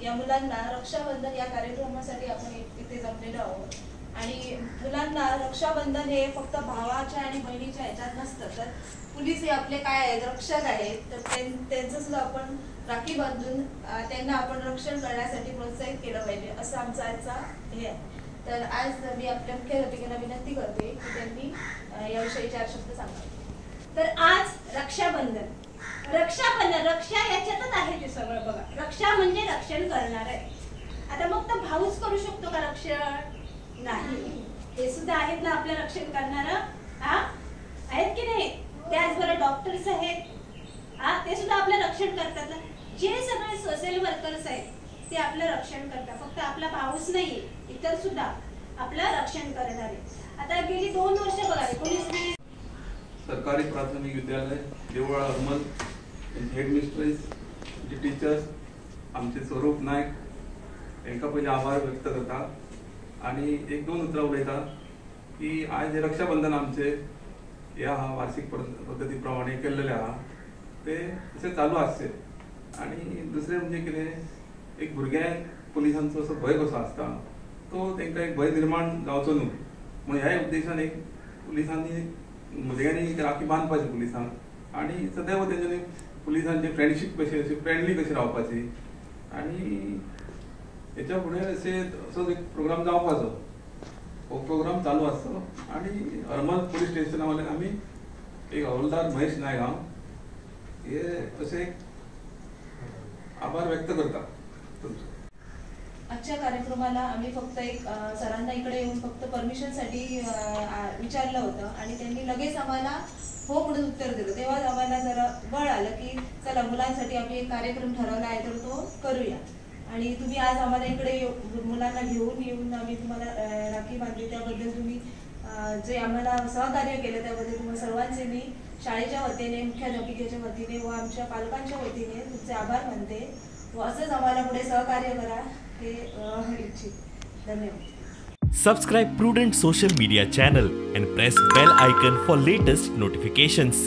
या मुलांना रक्षाबंधन या कार्यक्रमासाठी आपण इथे जमलेलो आहोत। आणि मुलांना रक्षाबंधन हे फक्त भावाच्या आणि बहिणीच्या ह्याच्यात नसतं, तर पोलीस हे आपले काय आहेत, रक्षक आहेत, तर त्यांचं सुद्धा आपण राखी बांधून त्यांना आपण रक्षण करण्यासाठी प्रोत्साहित केलं पाहिजे असं आमचा आजचा हे आहे। तर आज मी आपल्या मुख्याध्यापिकांना विनंती करते की त्यांनी याविषयी चार शब्द सांगावे। तर आज रक्षाबंधन, रक्षाबंधन रक्षा याच्यातच आहे ते सगळं बघा। रक्षा म्हणजे रक्षण करणार आहे। आता मग तर भाऊच करू शकतो का रक्षण? नाही, हे सुद्धा आहेत ना आपलं रक्षण करणार, हा आहेत की नाही? त्याचबरोबर डॉक्टर्स आहेत, हा ते सुद्धा आपलं रक्षण करतात ना। जे सगळे सोशल वर्कर्स आहेत ते आपलं रक्षण करतात, फक्त आपला भाऊच नाही इतर सुद्धा आपलं रक्षण करणारे। आता गेली 2 वर्ष बघा 19-20 सरकारी प्राथमिक विद्यालय देवळा हरमल हेड मिस्ट्रेस जे टीचर्स आमचे स्वरूप नायक हेंका पयलीं आभार व्यक्त करता आनी एक दोन उतरां उलयता की आयज रक्षाबंधन आमचे हे आहा वार्षिक पद्दती प्रमाणे केल्लेले आहा ते अशें चालू आसचें। आनी दुसरें म्हणजे कितें, एक भुरग्यांक पुलिसांचो असो भंय कसो आसता तो तांकां एक भंय निर्माण जावचो न्हू म्हणून ह्या उद्देशान एक पुलिसांनी भुरग्यांनी एक राखी बांदपाची पुलिसांक आनी सदैव तेंच्यांनी पुलिसांची फ्रेंडशीप कशी अशी फ्रेंडली कशी रावपाची आनी हेच्या फुडें अशें असोच एक प्रोग्राम जावपाचो, हो प्रोग्राम चालू आसचो। आनी हरमल पुलीस स्टेशना वयल्यान आमी एक हवलदार महेश नायक हांव हे अशें एक आभार व्यक्त करता तुमचो। आजच्या कार्यक्रमाला आम्ही फक्त एक सरांना इकडे येऊन फक्त परमिशनसाठी विचारलं होतं आणि त्यांनी लगेच आम्हाला हो म्हणून उत्तर दिलं। तेव्हाच आम्हाला जरा बळ आलं की चला मुलांसाठी आम्ही एक कार्यक्रम ठरवला आहे तर तो करूया। आणि तुम्ही आज आम्हाला इकडे मुलांना घेऊन येऊन आम्ही तुम्हाला राखी बांधली त्याबद्दल तुम्ही जे आम्हाला सहकार्य केलं त्याबद्दल तुम्हाला सर्वांचे मी शाळेच्या वतीने, मुख्याध्यापिकेच्या वतीने व आमच्या पालकांच्या वतीने तुमचे आभार मानते व असंच आम्हाला पुढे सहकार्य करा हे इच्छित। धन्यवाद। Subscribe Prudent social media channel and press bell icon for latest notifications.